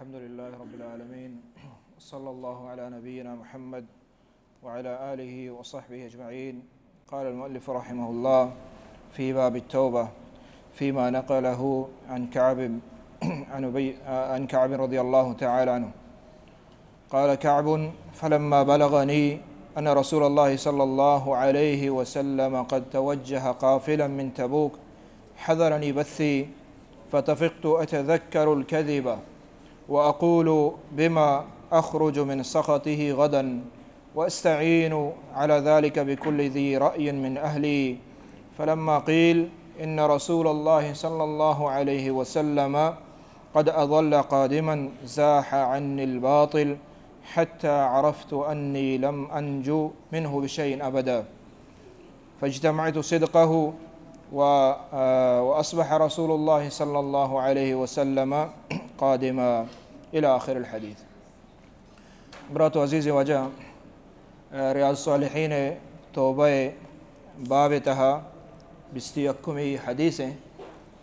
الحمد لله رب العالمين، وصلى الله على نبينا محمد وعلى آله وصحبه أجمعين. قال المؤلف رحمه الله في باب التوبة فيما نقله عن كعب، عن أبي، عن كعب رضي الله تعالى عنه. قال كعب: فلما بلغني أن رسول الله صلى الله عليه وسلم قد توجه قافلا من تبوك حضرني بثي، فطفقت أتذكر الكذب وأقول: بما أخرج من سخطه غدا، وأستعين على ذلك بكل ذي رأي من أهلي. فلما قيل إن رسول الله صلى الله عليه وسلم قد أظل قادما زاح عني الباطل حتى عرفت أني لم أنج منه بشيء أبدا، فاجتمعت صدقه و، آ، وأصبح رسول الله صلى الله عليه وسلم قادما، إلى آخر الحديث. برات و عزیز واجہ، آ، ریاض الصالحین توبہ باب تہا بیست و یکمی حدیث ایں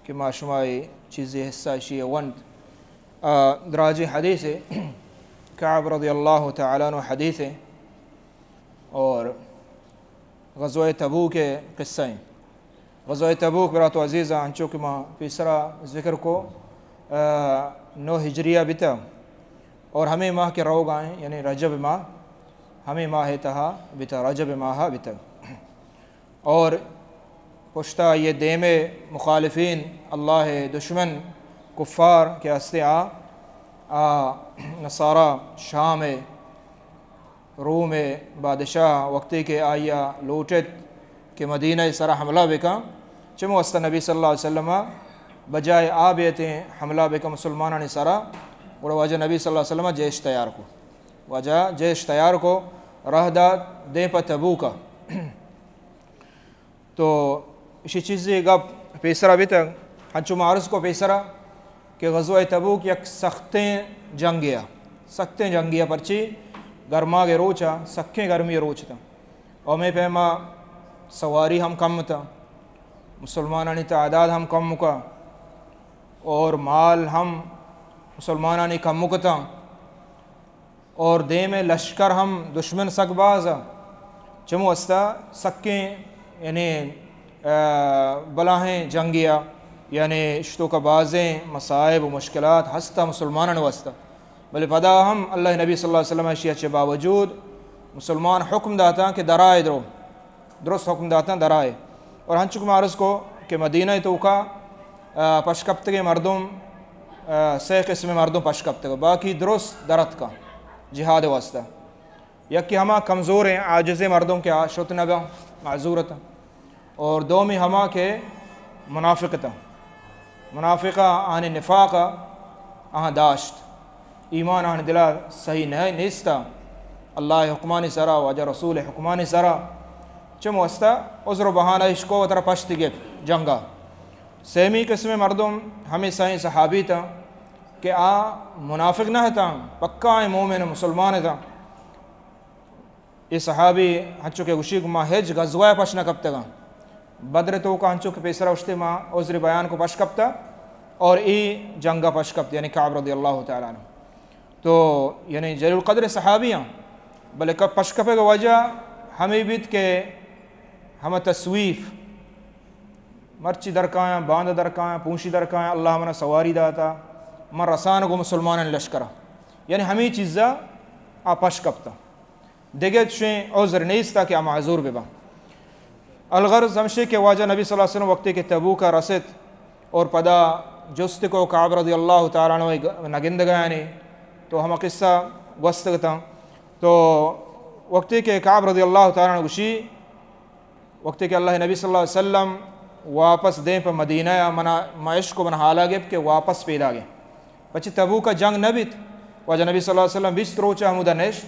کہ ما شما اے چیزے حصہ اشی ونت۔ آ، دراجیں حدیثے، کعب رضی اللہ تعالی عنہ حدیثے اور غزوہ تبوک قصہ ایں۔ غزوہ تبوک، برات و عزیزاں، انچو کہ ما پیسرا ذکر کو، آ، نو ہجریہ بیتا اور ہمیں ماہ کہ روگا ایں، یعنی رجب ماہ، ہمیں ماہ تہا بیتا، رجب ماہ بیتا۔ اور پشتا یہ دیم مخالفین، اللہ دشمن، کفار کہ ہستے آ، آ نصارا شام روم بادشاہ وقتے کہ آئیا لوٹت کہ مدینہ سرا حملہ بکن، چمو واسطہ نبی صلی اللہ علیہ وسلم بجائے آ بیتیں حملہ بکن مسلمانانی سرا، گڑا واجہ نبی صلی اللہ علیہ وسلم جیش تیار کو، واجہ جیش تیار کو، راہ دات دیم پہ تبوکا۔ تو اشی چیزے گپ پیسرا بیتگ، ہنچو ما عرض کو پیسرا کہ غزوہ تبوک یک سختیں جنگے آ، سختیں جنگے آ، پرچی گرماگے روچا، سکیں گرمی روچ تا، اور ہمیں پیما سواری ہم کم تا، مسلمانانی تعداد ہم کم کا، اور مال ہم مسلمانانی کم کتا۔ اور دیم لشکر ہم دشمن سک باز ء، چمو واسطہ سکیں، یعنی، آ، بلاہیں جنگے ء، یعنی اشتوکا بازیں مصائب و مشکلات ہست ء مسلمانانی واسطہ۔ بلے پدا ہم اللہ نبی صلی اللہ علیہ وسلم اشی ء چہ باوجود مسلمان حکم داتاں کہ درائے درو۔ درست حکم داتاں درائے۔ اور ہنچک ما عرض کو کہ مدینہ توکا، آ، پشکپتگیں مردم، آ، سے قسم مردم پشکپتگ، باقی درست درتکا جہاد واسطہ۔ یکی ہما کمزوریں عاجزیں مردم کہ آ شت نبا، معذورتا۔ اور دومی ہما کہ منافقتا۔ منافقہ آہانی نفاق ء آہاں داشت، ایمان آہانی دلا صحیح نہ، نیستا، اللہ حکمانی سرا، واجہ رسول حکمانی سرا، چم واسطہ عذر و بہانہ اشکو وترا پشت گپت جنگا۔ سیمی قسم مردم ہمیں سائیں صحابی تا کہ آ منافق نہ تا، پکا مومن مسلمان تا۔ اے صحابی ہنچو کہ گوشی کہ ما ہچ غزوہ ء پش نہ کپتگاں۔ بدر توکا ہنچو کہ پیسرا اشتے ما عذر بیان کو پش کپتا اور ای جنگا پش کپت، یعنی کعب رضی اللہ تعالی عنہ۔ تو یعنی جلیل القدر صحابی ہاں، بلے کپ پش کپے کا وجہ ہمیں بیت کہ ہم تسویف مرچی درکایاں، باند درکایاں، پونشی درکایاں، اللہ منا سواری داتا، من رسان گو مسلمانانی لشکرا۔ یعنی ہمیں چیزا آ پش کپتا۔ دگہ چشیں عذر نیست کہ آ معذور بباں۔ الغرض ہمشی کہ واجہ نبی صلی اللہ علیہ وسلم وقتی کہ تبوک ء رست اور پدا جست کو کعب رضی اللہ تعالی عنہ ء نگندگانی، تو ہما قصہ گوستگتاں۔ تو وقتی کہ کعب رضی اللہ تعالی عنہ گوشی، وقتی کہ اللہ نبی صلی اللہ علیہ وسلم واپس دیں پہ مدینہ ء، منا، ما اشکو من حالا گپت کہ واپس پیداگیں۔ پچے تبوک ء جنگ نہ بیت، واجہ نبی صلی اللہ علیہ وسلم بیست روچ ء ہمودا نشت،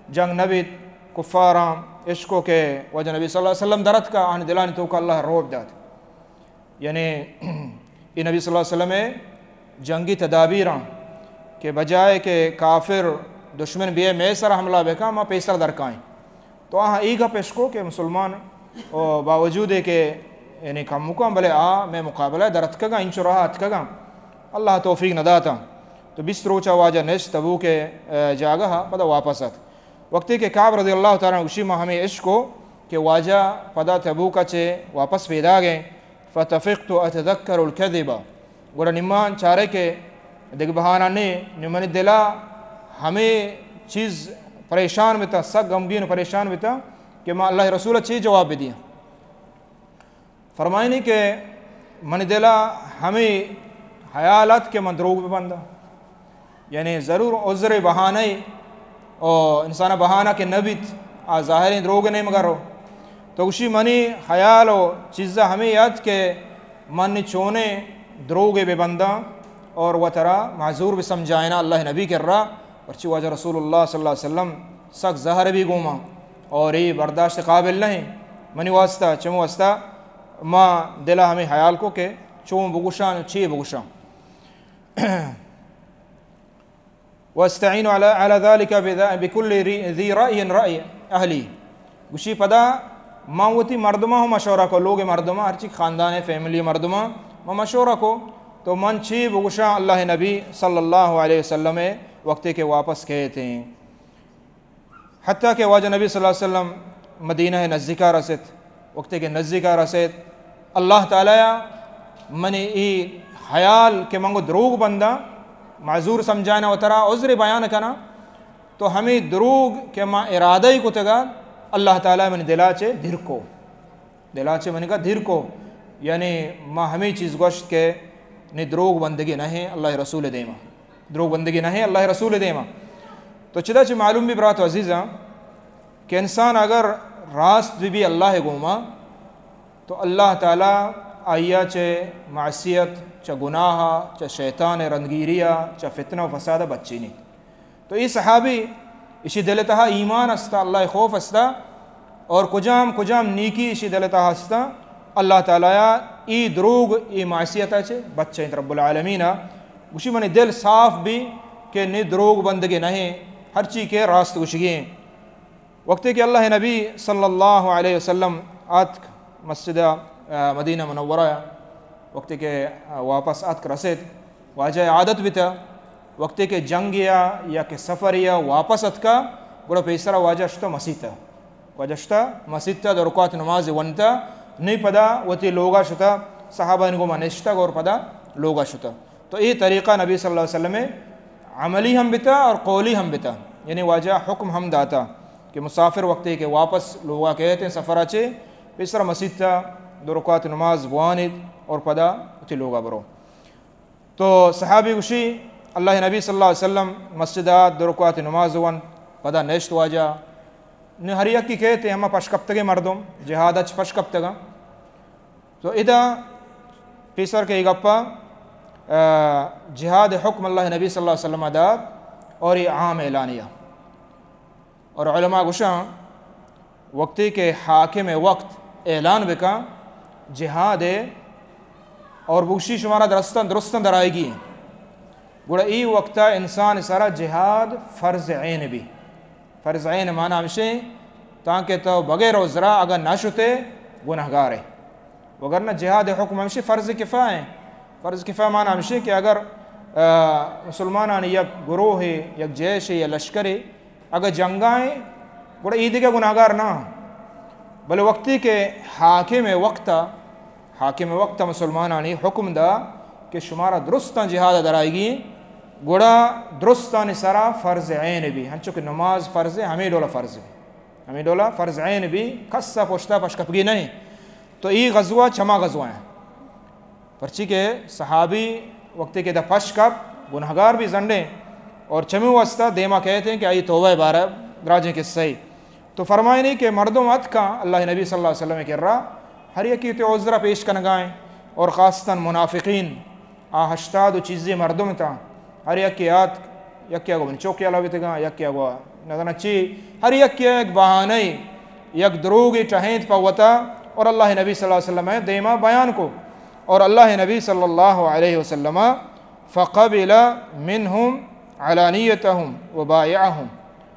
جنگ نہ بیت، کفاراں اشکو کہ واجہ نبی صلی اللہ علیہ وسلم درتکا، آہانی دلانی توکا اللہ روب دات۔ یعنی اے نبی صلی اللہ علیہ وسلم ء جنگی تدابیراں کہ بجائے کہ کافر دشمن بیئے مئے سر حملہ بکاں، ما پیسر درکائیں۔ تو آہاں اے گپ اشکو کہ مسلمان و باوجود کہ یعنی کمکاں، بلے آ مئے مقابلہ درتکگاں، انچو راہ اتکگاں، اللہ توفیق نداتاں۔ تو بیست روچ ءَ واجہ نشت تبوک ءِ، اے، جاگہ ءَ، پدا واپس ات۔ وقتی کہ کعب رضی اللہ تعالی عنہ گوشی، ما ہمے اش کو کہ واجہ پدا تبوک ءَ چہ واپس پیداگ ایں، فطفقت اتذکر الکذب، گڑا نی من چارے کہ دگہ بہانہ نے، نی منی دل ءَ ہمے چیز پریشان بتا، سک غمگین و پریشان بتا کہ ما اللہ ءِ رسول ءَ چے جواب بدیاں۔ فرمائنی کہ منی دل ءَ ہمے حیال ات کہ من دروگ بہ بنداں، یعنی ضرور عذر بہانہ ءَ، او انسان ءَ بہانہ کہ نہ بیت، آ ظاہریں دروگ ءِ نیمگ ءَ رو۔ تو گوشی منی حیال و چیز ءَ ہمے ات کہ من چونیں دروگے بہ بنداں اور وترا معذور بہ سمجھائیناں اللہ ءِ نبی کرا، پرچی واجہ رسول اللہ صلی اللہ علیہ وسلم سک زہر بی گوما اور اے برداشت قابل نہ ایں منی واسطہ، چمو واسطہ ما دل ءَ ہمے حیال کو کہ چون بگوشاں، چے بگوشاں۔ واستعین علی، علی ذلک بذ-، بکل ری-، ذی رأی رأی اہلی۔ گوشی پدا ما وتی مردماں ہم مشورہ کو، لوگ مردماں، ہرچی خاندان فیملی مردماں ما مشورہ کو، تو من چی بگوشاں اللہ نبی صلی اللہ علیہ وسلم وقتی کہ واپس کئیت ایں۔ حتیٰ کہ واجہ نبی صلی اللہ علیہ وسلم مدینہ نزدیکا رست، وقتی کہ نزدیکا رست، اللہ تعالی منی ای حیال کہ من گو دروگ بنداں، معذور سمجھائیناں و ترا عذر بیان کناں، تو ہمیں دروگ کہ ما ارادہ ہی کتگا، اللہ تعالی منی دلا چے دیر کو۔ دلا چہ منی کا دیر کو، یعنی ما ہمیں چیز گوشت کہ نی دروگ بندگی نہ ایں اللہ رسول دیما، دروگ بندگی نہ ایں اللہ رسول دیما۔ تو چدا چہ معلوم بی برات و عزیزاں کہ انسان اگر راست بی بی اللہ گوما، تو اللہ تعالی آئیا چہ معصیت، چہ گناہ، چہ شیطان رندگیری، چہ فتنہ و فساد بچینی۔ تو ای صحابی، اشی دل تہا ایمان استا، اللہ خوف استا، اور کجام کجام نیکی اشی دل تہا استا، اللہ تعالی ای دروگ، ای معصیتا چہ بچینت رب العالمین۔ گوشی منی دل صاف بی کہ نی دروگ بندگی نہ ایں، ہرچی کہ راست گوشگی ایں۔ وقتی کہ اللہ نبی صلی اللہ علیہ وسلم آتک مسجد، آ، مدینہ منورہ، وقتی کہ، آ، واپس آتک رسید، واجہ عادت بیتا، وقتی کہ جنگ یا، یا کہ سفر یا واپس اتکا، گڑا پیسرا واجہ شتا مسیتا۔ واجہ شتا مسیتا، دو رکعت نماز ونتا، نی پدا وتی لوگا شتا، صحابہ گوما نشتا اور پدا لوگا شتا۔ تو اے طریقہ نبی صلی اللہ علیہ وسلم عملی ہم بتا اور قولی ہم بتا، یعنی واجہ حکم ہم داتا کہ مسافر وقتی کہ واپس لوگا کئیت ایں سفرا چے، پیسرا مسیتا دو رکعت نماز بوانید اور پدا وتی لوگا برو۔ تو صحابی گوشی، اللہ نبی صلی اللہ علیہ وسلم مسجدا دو رکعت نماز ونت، پدا نشت واجہ۔ نی ہر یکی کئیت ایں، ہما پشکپتگیں مردم، جہاد اچ پشکپتگاں۔ تو ادا پیسر کہ اے گپا، آ، جہاد حکم اللہ نبی صلی اللہ علیہ وسلم دات اور اے عام اعلانیہ۔ اور علماء گوشاں، وقتی کہ حاکم وقت اعلان بکا جہاد اور بگوشی شمارا درستاں، درستاں درائیگی ایں، گڑا ای وقتا انسان سرا جہاد فرض عین بی۔ فرض عین معنی ہمشیں تانکہ تو بغیر عذرا اگر نہ شتے گناہگار ئے۔ وگرنہ جہاد حکم ہمشی فرض کفایہ ایں۔ فرض کفایہ معنی ہمشی کہ اگر، آ، مسلمانانی یک گروہے، یک جیشے یا لشکرے اگر جنگا ایں، گڑا ای دگہ گناہگار نہ۔ بلے وقتی کہ حاکم وقتا، حاکم وقتا مسلمانانی حکم دا کہ شمارا درستاں جہاد درائیگی، گڑا درستانی سرا فرض عین بی، ہنچو کہ نماز فرض ایں، ہمیں ڈولا فرض بی۔ ہمیں ڈولا فرض عین بی، کس ء پشتا پشکپگی نہ ایں۔ تو ای غزوہ چما غزوہ ایں۔ پرچی کہ صحابی وقتی کہ دا پشکپ گناہگار بی زنڈیں اور چمی واسطہ دیما کئیت ایں کہ آئی توبہ بارہ دراجیں قصہ ای۔ تو فرمائنی کہ مردم اتکاں اللہ نبی صلی اللہ علیہ وسلم کرا، ہر یکی تے عذرہ پیش کنگائیں اور خاصتاً منافقین، آ ہشتاد و چیزے مردم تاں، ہر یکے آتک، یکے گو من چوک یلا بیتگاں، یکے گو نزاناں چی، ہر یکے یک بہانہ، یک دروگے ٹہینت پہ وتا اور اللہ نبی صلی اللہ علیہ وسلم دیما بیان کو۔ اور اللہ نبی صلی اللہ علیہ وسلم فقبل منهم علانیتهم وبایعهم۔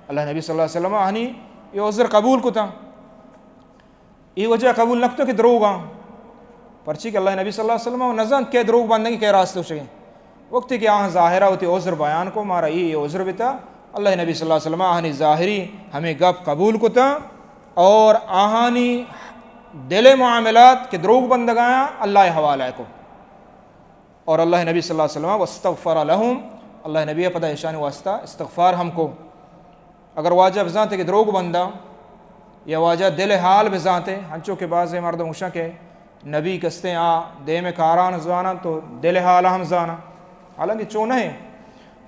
اللہ نبی صلی اللہ علیہ وسلم آہانی یہ عذر قبول کتا۔ ای وجہ قبول نکتو کہ دروگاں، پرچی کہ اللہ نبی صلی اللہ علیہ وسلم نزانت کہ دروگ بندگی کہ راست گوشگیں۔ وقتی کہ آہاں ظاہرا وتی عذر بیان کو، مارا ای، ای عذر بتا، اللہ نبی صلی اللہ علیہ وسلم آہانی ظاہری ہمیں گپ قبول کتا اور آہانی دل معاملات کہ دروگ بندگایاں اللہ حوالہ کو۔ اور اللہ نبی صلی اللہ علیہ وسلم واستغفر لهم، اللہ نبی پدا ایشانی واسطہ استغفار ہم کو۔ اگر واجہ بزانتے کہ دروگ بنداں یا واجہ دل حال بزانتے، ہنچو کہ بعض مردم گوشاں کہ نبی کستیں آ دیم کاران زاناں تو دل حال ہم زاناں، حالانکہ چو نہیں۔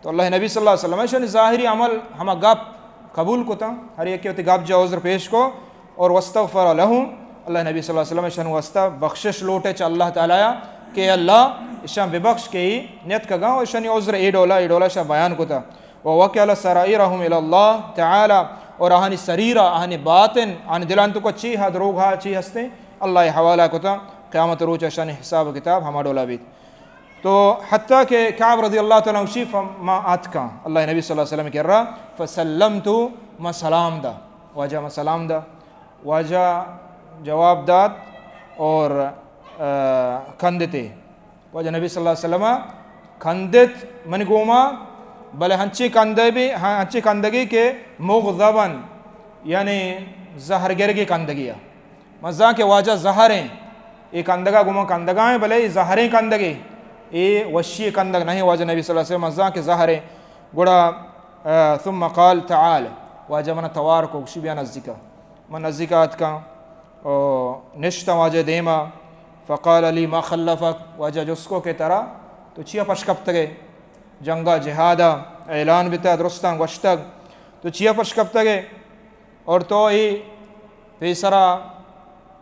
تو اللہ نبی صلی اللہ علیہ وسلم ایشانی ظاہری عمل ہما گپ قبول کتا، ہر یکے وتی گپ جا عذر پیش کو، اور واستغفر لهم، اللہ نبی صلی اللہ علیہ وسلم ایشان واسطہ بخشش لوٹے چہ اللہ تعالی کہ اللہ ایشان ببخش کہ ای نیتکگاں، و ایشانی عذر اے ڈولا، اے ڈولا ایشان بیان کتا۔ ووکل سرائرهم الی اللہ تعالی، اور آہانی سریرہ، آہانی باطن، آہانی دلان تو کو چی ہا دروگ ہا چی ہستیں، اللہ حوالہ کتا، قیامت روچ ایشانی حساب و کتاب ہما ڈولا بیت۔ تو حتیٰ کہ کعب رضی اللہ تعالی عنہ شی، فما آتکاں اللہ نبی صلی اللہ علیہ وسلم کرا، فسلمت، ما سلام دا، واجہ ما سلام دا، واجہ جواب دات اور، آ، کندتے۔ واجہ نبی صلی اللہ علیہ وسلم کندت من گوما، بلے ہنچی کندے بھی، ہاں، ہنچی کندگی کہ مغضبا، یعنی زہر گرگی کندگی۔ من زان کہ واجہ زہریں، اے کندگا گمان کندگا ہیں، بلے اے زہریں کندگے، اے وشی کندگ نہیں۔ واجہ نبی صلی اللہ علیہ وسلم من زان کہ زہریں۔ گڑا، آ، ثم قال تعال، واجہ من توار کو، گشی بیا نزدیکا۔ من نزدیکا اتکاں، او، نشتاں واجہ دیما۔ فقال لی ما خلفک، واجہ جست کو کہ ترا تو چیا پش کپتگے؟ جنگا جہادا اعلان بتا، درستاں گوشتگ، تو چیا پش کپتگے؟ اور تو ای پیسرا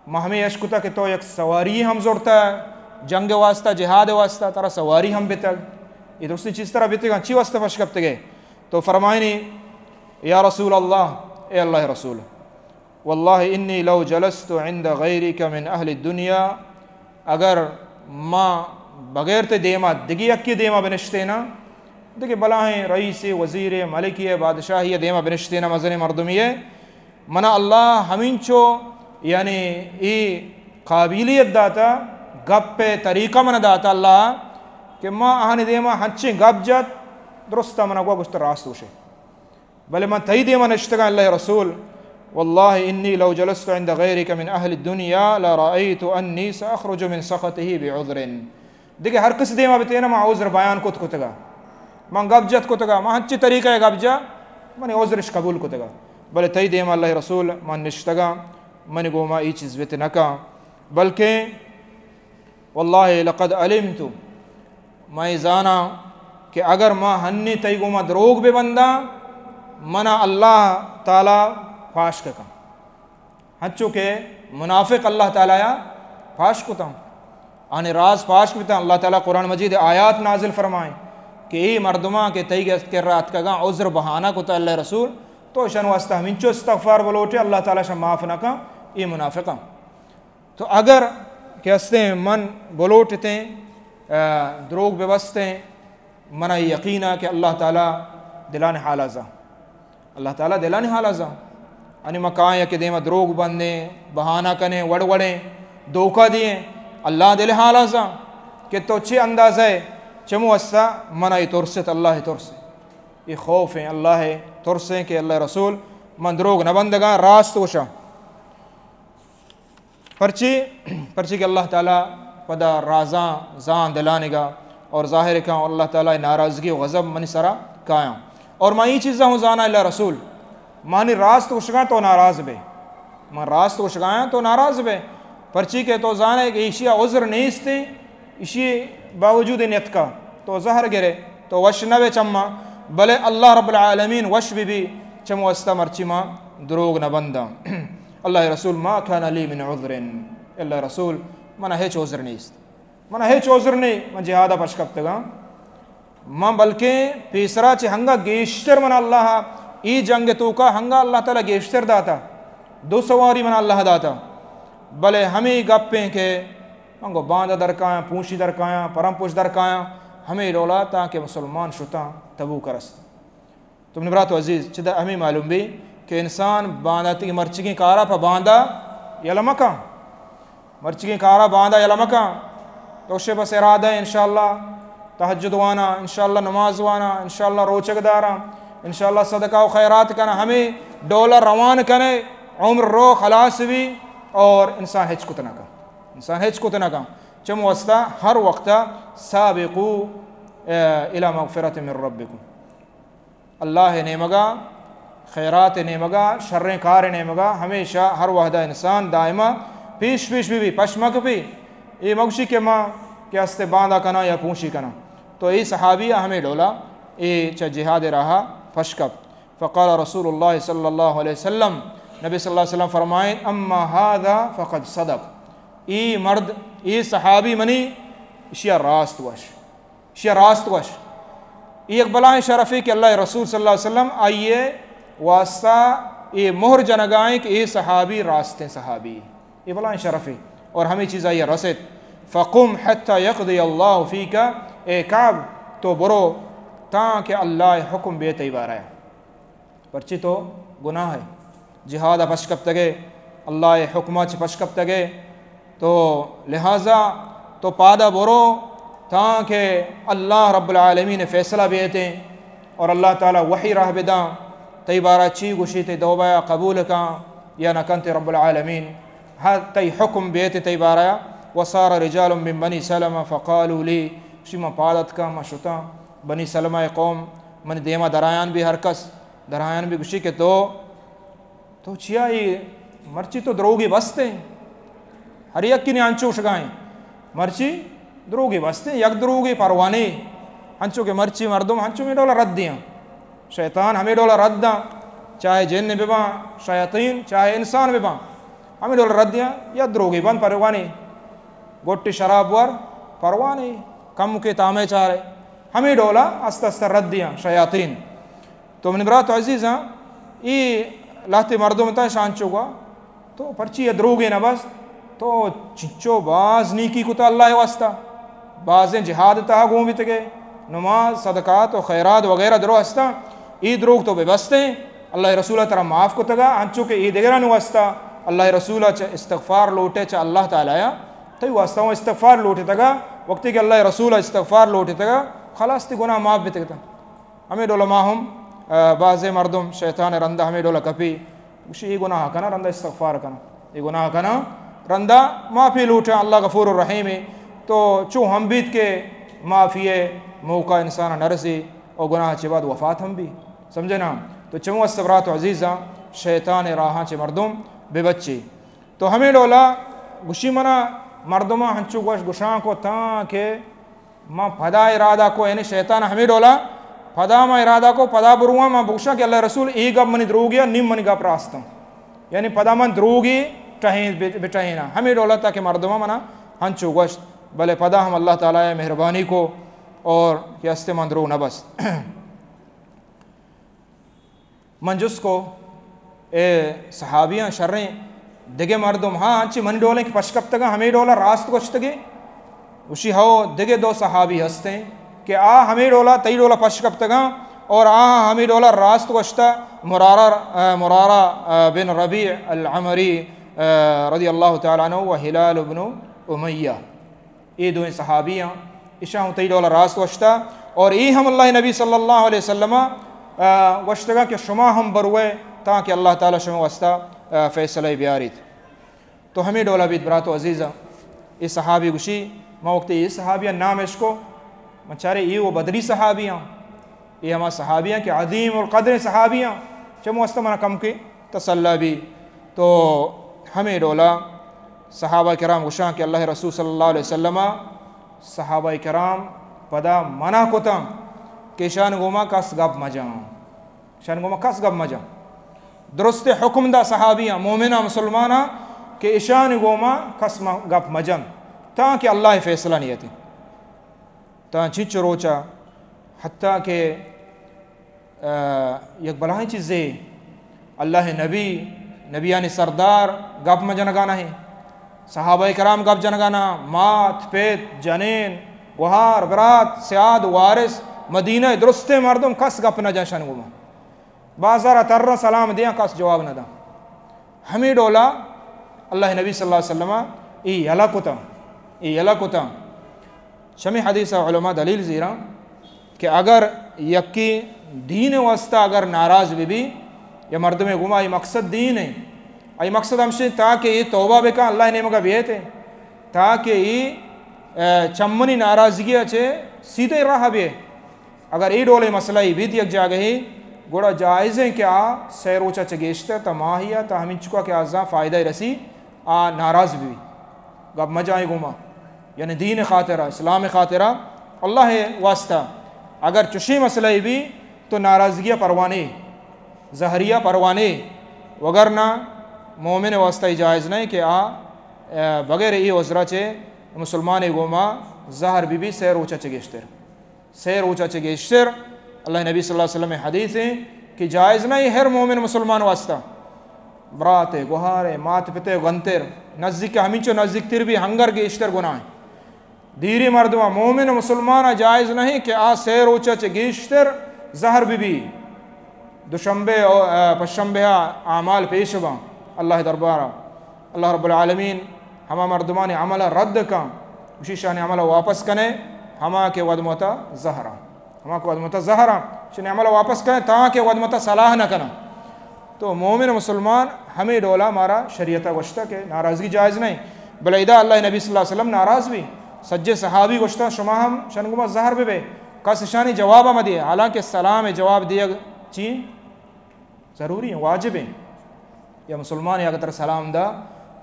ما ہمیں اشکتا کہ تو یک سواری ہم زورتا، جنگ واسطہ، جہاد واسطہ، ترا سواری ہم بتگ۔ یہ درستی چیز ترا بتگاں، چی واسطہ پش کپتگے؟ تو فرمائنی، یا رسول اللہ، اے اللہ رسول، واللہ انی لو جلست عند غیرک من اہل الدنیا، اگر ما بغیر تے دیما دگی یکی دیما بنشتینا، دگہ بلاہیں رئیسے، وزیرے، ملکے، بادشاہی دیما بنشتینا، مزنیں مردمی، منا اللہ ہمینچو، یعنی، ای قابلیت داتا، گپ طریقہ منا داتا اللہ، کہ ما آہانی دیما ہنچیں گپ جت، درستا منا گوا گوشت راست گوشے۔ بلے من تئی دیما نشتگاں اللہ رسول، واللہ انی لو جلست عند غیرک من اہل الدنیا لرأیت انی سأخرج من سخطه بعذر۔ دگہ ہر کس دیما بتینا من عذر بیان کت کتگا، من گپ جت کتگا، من ہنچی طریقہ گپ جا، منی عذرش قبول کتگا۔ بلے تئی دیما اللہ رسول من نشتگاں، منی گوما ای چیز بت نکا، بلکہ واللہ لقد علمت، من زاناں کہ اگر ما ہنی تئی گوما دروگ بہ بنداں، منا اللہ تعالی پاش ککاں۔ ہنچو کہ منافق اللہ تعالی پاش کتاں، آنی راز پاش کتاں۔ اللہ تعالی قرآن مجید آیات نازل فرمائیں کہ اے مردماں کہ تئی گست کر اتکگاں، عذر بہانہ کتا اللہ رسول، تو اشان واسطہ ہمینچو استغفار بلوٹے، اللہ تعالی شان معاف نہ کن، اے منافقاں۔ تو اگر کہ ہستیں من بلوٹتیں، آ، دروگ بہ بستیں، منا یقین ہے کہ اللہ تعالی دلان حال ازا۔ اللہ تعالی دلان حال ازا۔ انی ما کائیں کہ دیما دروگ بندیں، بہانہ کنیں، وڑ وڑیں، دھوکہ دیئیں۔ اللہ دل حال ازا کہ تو چے اندازہ ہے، چمو ہستا منا ای ترست، اللہ ترس۔ ای خوف ہیں، اللہ ترس ہیں کہ اللہ رسول من دروگ نہ بندگاں، راست گوشاں۔ پرچی؟ پرچی کہ اللہ تعالی پدا رازاں زان دلانگا اور ظاہر کاں، اور اللہ تعالی ناراضگی و غضب منی سرا کایاں۔ اور ما ای چیزاں ہوں زاناں اللہ رسول، مانی راست گوشگاں تو ناراض بے، من راست گوشگایاں تو ناراض بے، پرچی کہ تو زانے کہ ایشی عذر نیستیں، ایشی باوجود نیتکا تو زہر گرے، تو وش نہ بے چما، بلے اللہ رب العالمین وش بی بی، چمو واسطہ مرچی ما دروگ نہ بنداں۔ اللہ رسول، ما کان لی من عذر، اللہ رسول، منا ہچ عذر نیست، منا ہچ عذر نہیں، من جہادا پش کپتگاں۔ من بلکیں پیسرا چہ ہنگا گیشتر من اللہ ای جنگ توکا ہنگا اللہ تعالی گیشتر داتا، دو سواری من اللہ داتا، بلے ہمیں گپیں کہ من گو باندا درکایاں، پونشی درکایاں، پرم پوش درکایاں، ہمیں ڈولا تاکہ مسلمان شتاں تبوک رست۔ تو منی برات عزیز، چدا ہمیں معلوم بی کہ انسان باندا تئی مرچگیں کارا پہ باندا یلہ مکاں، مرچگیں کارا باندا یلہ مکاں۔ تو شے بس ارادہ انشاءاللہ تہجد واناں، انشاءاللہ نماز واناں، انشاءاللہ روچگ داراں، انشاءاللہ صدقہ و خیرات کناں، ہمے ڈولا روان کنے، عمر رو خلاص بی اور انسان ہچ کت نہ کن، انسان ہچ کت نہ کن۔ چم واسطہ ہر وقت سابقوا، اے، الی مغفرۃ من ربکم، اللہ نیمگا، خیرات نیمگا، شریں کار نیمگا، ہمیشہ ہر وہدا انسان دائما پیش پیش بی بی، پشمک بی۔ اے مگوشی کہ ما کہ استے باندا کناں یا پونشی کناں۔ تو اے صحابی ہمیں ڈولا اے چہ جہاد راہا پشکپ۔ فقال رسول اللہ صلی اللہ علیہ وسلم، نبی صلی اللہ علیہ وسلم فرمائیں، اما هذا فقد صدق، اے مرد، اے صحابی منی، اشیا راست وش۔ اشیا راست گوش۔ اے یک بلاہیں شرفے کہ اللہ رسول صلی اللہ علیہ وسلم آئیے واسطہ اے مہر جنگائیں کہ اے صحابی راستیں صحابی۔ اے بلاہیں شرفے اور ہمیں چیز آئیے رسیت۔ فقم حتی یقضی اللہ فیک، اے کعب تو برو تاں کہ اللہ حکم بے تئی بارہ۔ پرچی تو گناہ ئے، جہاد ء پش کپتگ ئے، اللہ ء حکم ء چہ پش کپتگ ئے، تو لہذا تو پادا برو تاں کہ اللہ رب العالمین ء فیصلہ بیتیں اور اللہ تعالی وحی راہ بداں۔ تئی بارہ چی گوشی، تئی توبہ ء قبول کاں یا نہ کنت رب العالمین، ہر تئی حکم بیت تئی بارہ۔ وصار رجال من بنی سلمہ فقالوا لی، شی من پاد اتکاں، من شتاں، بنی سلمہ ء قوم منی دیما درایان بی ہر کس۔ درایان بی گوشی کہ تو، تو چیا اے مرچی تو دروگے بستیں؟ ہر یکی نے انچو شگائیں۔ مرچی دروگے بستیں، یک دروگے پروانے۔ انچو کہ مرچی مردم انچو میں ڈولا رد دیاں۔ شیطان ہمیں ڈولا رد داں۔ چاہے جن بباں، شیاطین، چاہے انسان بباں۔ ہمیں ڈولا رد دیاں، یا دروگے بند پروانے۔ گوٹی شراب ور پروانے۔ کم کے تامے چارے۔ ہمیں ڈولا است است رد دیاں شیاطین۔ تو منی برات عزیزاں، اے لہتے مردم تاں شانچو گوا، تو پرچی اے دروگے نہ بست، تو چنچو باز نیکی کتا اللہ واسطہ، بازیں جہاد تہا گون بیتگے، نماز، صدقات و خیرات وغیرہ درو ہستاں، اے دروگ تو بے بستیں، اللہ رسول ترا معاف کتگا، انچو کہ اے دگرانی واسطہ اللہ رسول چہ استغفار لوٹے چہ اللہ تعالی، تئی واسطہ ہوں استغفار لوٹتگا، وقتی کہ اللہ رسول استغفار لوٹتگا، خلاص تی گناہ معاف بیتگتا۔ ہمے ڈول ما ہم، آ، بازیں مردم شیطان رندا ہمے ڈول کپی، گوشی، اے گناہ کناں، رندا استغفار کناں، اے گناہ کناں، رندا معافی لوٹاں، اللہ غفور الرحیم ہے۔ تو چو ہم بیت کہ معافی موقع انسان نہ رسی اور گناہ چے بعد وفات ہم بی، سمجھے نا؟ تو چمو است برات عزیزاں، شیطان راہاں چے مردم بے بچے۔ تو ہمے ڈولا گوشی منا مردماں ہنچو گوش گشاں کو تاں کہ ما پدا ارادہ کو، یعنی شیطان ہمے ڈولا، پدا ما ارادہ کو، پدا برواں ما بگشاں کہ اللہ رسول، اے گپ منی دروگی ء، نیم منی گپ راستاں۔ یعنی پدا من دروگی ٹہین، بہ، بٹہیناں۔ ہمے ڈولا تاکہ مردماں منا ہنچو گوشت، بلے پدا ہم اللہ تعالی ء مہربانی کو اور کہ استے من دروگ نہ بست۔ من جست کو، اے صحابیاں شریں دگہ مردم، ہاں، انچی منی ڈولیں کہ پشکپتگاں ہمے ڈولا راست گوشتگے؟ گوشی، ہو، دگہ دو صحابی ہستیں کہ آ ہمے ڈولا، تئی ڈولا پشکپتگاں اور آ ہمے ڈولا راست گوشتا، مرارہ، آ، مرارہ، آ، بن ربیع العمری، آ، رضی اللہ تعالی عنہ و ہلال بن امیہ۔ اے دوئیں صحابی آں، اشاں ہوں تئی ڈولا راست گوشتا، اور اے ہم اللہ نبی صلی اللہ علیہ وسلم ء، آ، گوشتگا کہ شما ہم بروئے تاکہ اللہ تعالی شما واسطہ، آ، فیصلہ بیاریت۔ تو ہمے ڈولا بیت برات و عزیزاں، اے صحابی گوشی، ما وقتی اے صحابی نام اشکو، من چارے اے و بدری صحابی آں۔ اے ہما صحابی آں کہ عظیم القدر صحابی آں، چمو واسطہ منا کم کے تسلا بی۔ تو ہمے ڈولا صحابہ کرام گوشاں کہ اللہ رسول صلی اللہ علیہ وسلم ء صحابہ کرام پدا منع کتاں کہ اشان گوما کس گپ مجاں، اشان گوما کس گپ مجاں۔ درست حکم دا صحابیاں، مومناں، مسلماناں کہ اشان گوما کس م-، گپ مجن تاں کہ اللہ فیصلہ نیتی۔ تاں چنچو روچا، حتیٰ کہ، آ، یک بلاہیں چیزے، اللہ نبی، نبیانی سردار گپ مجنگا نہ ہیں، صحابہ کرام گپ جنگا نہ، مات، پت، جنین، گوہار، برات، سیاد، وارث، مدینہ درستیں مردم کس گپ نہ جنشن گوما۔ بازار ء تر سلام دیاں، کس جواب نہ داں۔ ہمے ڈولا اللہ نبی صلی اللہ علیہ وسلم ء اے یلہ کتاں، اے یلہ کتاں۔ شمی حدیث ءَ علماء دلیل زیراں کہ اگر یکے دین ءِ واسطہ اگر ناراض بہ بی، یا مردمے گوما آئی مقصد دین ایں، آئی مقصد ہمشیں تاکہ اے توبہ بکن، اللہ ءِ نیمگا بیئیت، تاکہ اے، اے، چمنی ناراضگی ءَ چہ سیدھے راہ بیئے۔ اگر اے ڈولیں مسئلہ ای بیت یک جاگہے، گڑا جائز ایں کہ آ سئے روچا چہ گیشتر تا ماہیا تا ہمینچکا کہ آ زان فائدہ رسی، آ ناراض بی۔ گپ مجائیں گوما، یعنی دین خاطرا، اسلام خاطرا، اللہ واسطہ۔ اگر چشیں مسئلہ بی تو ناراضگی پروانے، زہریا پروانے، وگرنہ مومن واسطہ ای جائز نہیں کہ آ، اے، بغیر ای عذرا چہ مسلمان گوما زہر بی بی سئے روچا چہ گیشتر۔ سئے روچا چہ گیشتر۔ اللہ نبی صلی اللہ علیہ وسلم حدیث ایں کہ جائز نہیں ہر مومن مسلمان واسطہ۔ برات، گوہار، مات پتے گنتر، نزدیک ہمینچو نزدیک تر بی ہنگر گیشتر گناہ ایں۔ دیری مردم مومن مسلمان جائز نہیں کہ آ سئے روچا چہ گیشتر زہر بی بی۔ دوشنبے او، اے، پشنبے اعمال پیش باں اللہ دربارا۔ اللہ رب العالمین ہما مردمانی عمل رد کن، گوشی شانی عمل واپس کنے، ہما کہ ودمتا زہرا، ہما کہ ودمتا زہرا، شانی عمل واپس کنے، تاکہ ودمتا صلاح نہ کنا۔ تو مومن مسلمان ہمے ڈولا مارا شریعتا گوشتا کہ ناراضگی جائز نہیں، بلے ادا اللہ نبی صلی اللہ علیہ وسلم ناراض بی، سجے صحابی گوشتا شما ہم شنگما زہر ببے، کس شانی جواب مدیے، حالانکہ سلام جواب دیگ چی ضروری ایں، واجب ایں۔ یا مسلمان اگر ترا سلام دا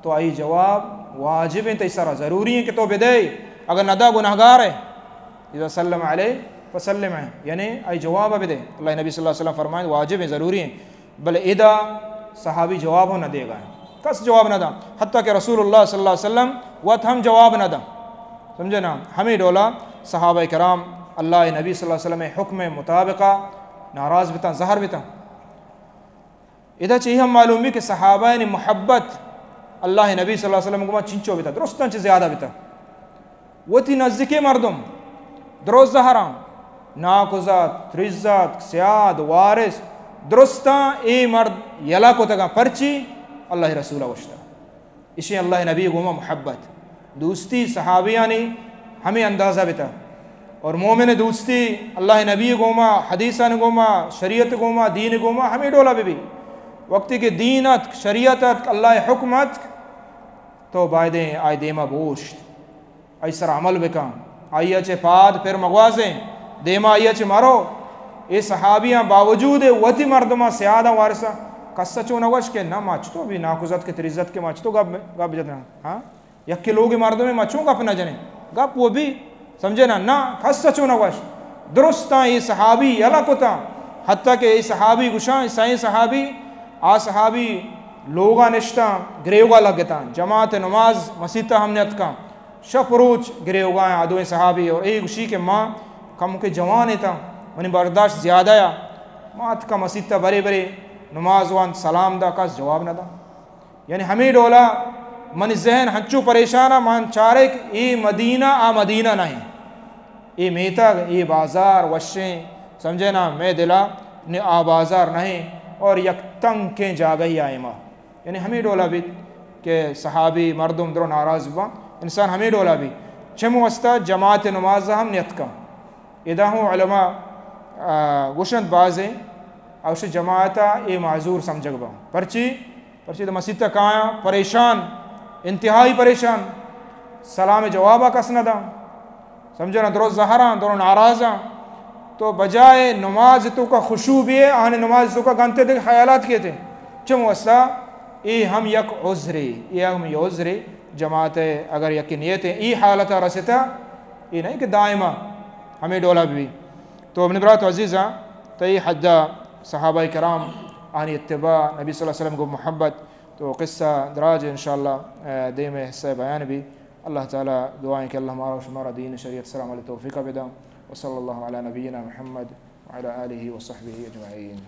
تو آئی جواب واجب ایں، تئی سرا ضروری ایں کہ تو بدے، اگر ندا گناہگار اے۔ اذا سلم علیہ فسلم علیہ، یعنی آئی جواب بدے۔ اللہ نبی صلی اللہ علیہ وسلم فرمائیں واجب ایں، ضروری ایں، بلے ادا صحابی جواب ہم نہ دیگا ایں، کس جواب نہ دا، حتیٰ کہ رسول اللہ صلی اللہ علیہ وسلم وت ہم جواب نہ دا۔ سمجھے نا؟ ہمے ڈولا صحابہ کرام اللہ نبی صلی اللہ علیہ وسلم حکم مطابقا ناراض بتاں، زہر بتاں۔ ادا چہ اے ہم معلوم بی کہ صحابہ یعنی محبت اللہ نبی صلی اللہ علیہ وسلم گما چنچو بتا، درستاں چہ زیادہ بتا۔ وتی نزدیکیں مردم، درست زہراں، ناکوزات، تریزات، سیاد، وارث، درستاں اے مرد یلا کتگاں۔ پرچی؟ اللہ رسول گوشتا۔ اشی اللہ نبی گوما محبت، دوستی صحابیانی ہمے اندازہ بتا۔ اور مومن دوستی اللہ نبی گوما، حدیثان گوما، شریعت گوما، دین گوما ہمے ڈولا ببی۔ وقتی کہ دین اتک، شریعت اتک، اللہ حکم اتک، تو بایدیں آئی دیما بوشت، آئی سر عمل بکن، آئی چہ پاد پر مگوازیں، دیما آئی چہ مرو۔ اے صحابیاں باوجود وتی مردماں سیاداں وارثاں کس چو نہ گوش کہ نہ ما چتو بی ناکوزات کہ تریزات کہ ما چتو گپ، گپ جتنا۔ ہاں؟ یکے لوگ مردمے ما چون گپ نہ جنیں؟ گپ و بی، سمجھے نا؟ نہ، کس چو نہ گوش۔ درستاں اے صحابی یلا کتاں، حتیٰ کہ اے صحابی گوشاں، سئیں صحابی، آ صحابی لوگا نشتاں، گریوگا لگتاں، جماعت نماز مسیتا ہم نیتکاں، شپ روچ گریوگا ایں آ دوئیں صحابی۔ اور اے گوشی کہ ما کم کہ جوان اتاں، منی برداشت زیادہ یا، ما اتکاں مسیتا برے برے نماز وانت، سلام دا، کس جواب نہ دا۔ یعنی ہمے ڈولا منی ذہن ہنچو پریشان ء، من چارے کہ اے مدینہ آ مدینہ نہ ایں۔ اے میتگ، اے بازار وشیں، سمجھے نا، مئے دلا نے آ بازار نہ ایں اور یک تنکیں جاگہی آئے ما۔ یعنی ہمے ڈولا بیت کہ صحابی مردم درو ناراض باں، انسان ہمے ڈولا بیت۔ چم واسطہ جماعت نماز ہم نیتکاں۔ ادا ہوں علماء، آ، گوشنت بازیں، اوش جماعتا اے معذور سمجھگ باں۔ پرچی؟ پرچی تو مسیت ء کایاں پریشان، انتہائی پریشان، سلام جوابا کس نہ داں، سمجھنا، درو زہراں، درو ناراضاں۔ تو بجائے نماز توکا خشوع بیئے، آہانی نماز توکا گنتے دگہ خیالات کیتے۔ چم واسطہ اے ہم یک عذرے، اے ہم یک عذرے۔ جماعت اگر یکی نیت اے حالتا رستا، اے نہیں کہ دائما ہمیں ڈولا بھی۔ تو منی برات عزیزاں، تئی حدا صحابہ کرام، آہانی اتباع، نبی صلی اللہ علیہ وسلم گو محبت، تو قصہ دراج انشاءاللہ، اے، دیم حصہ بیان بھی۔ اللہ تعالی دعائیں کہ اللہ مارا و شمارا دین شریعت سر عمل توفیق بداں۔ وصلی اللہ علی نبینا محمد وعلی آلہ وصحبہ اجمعین۔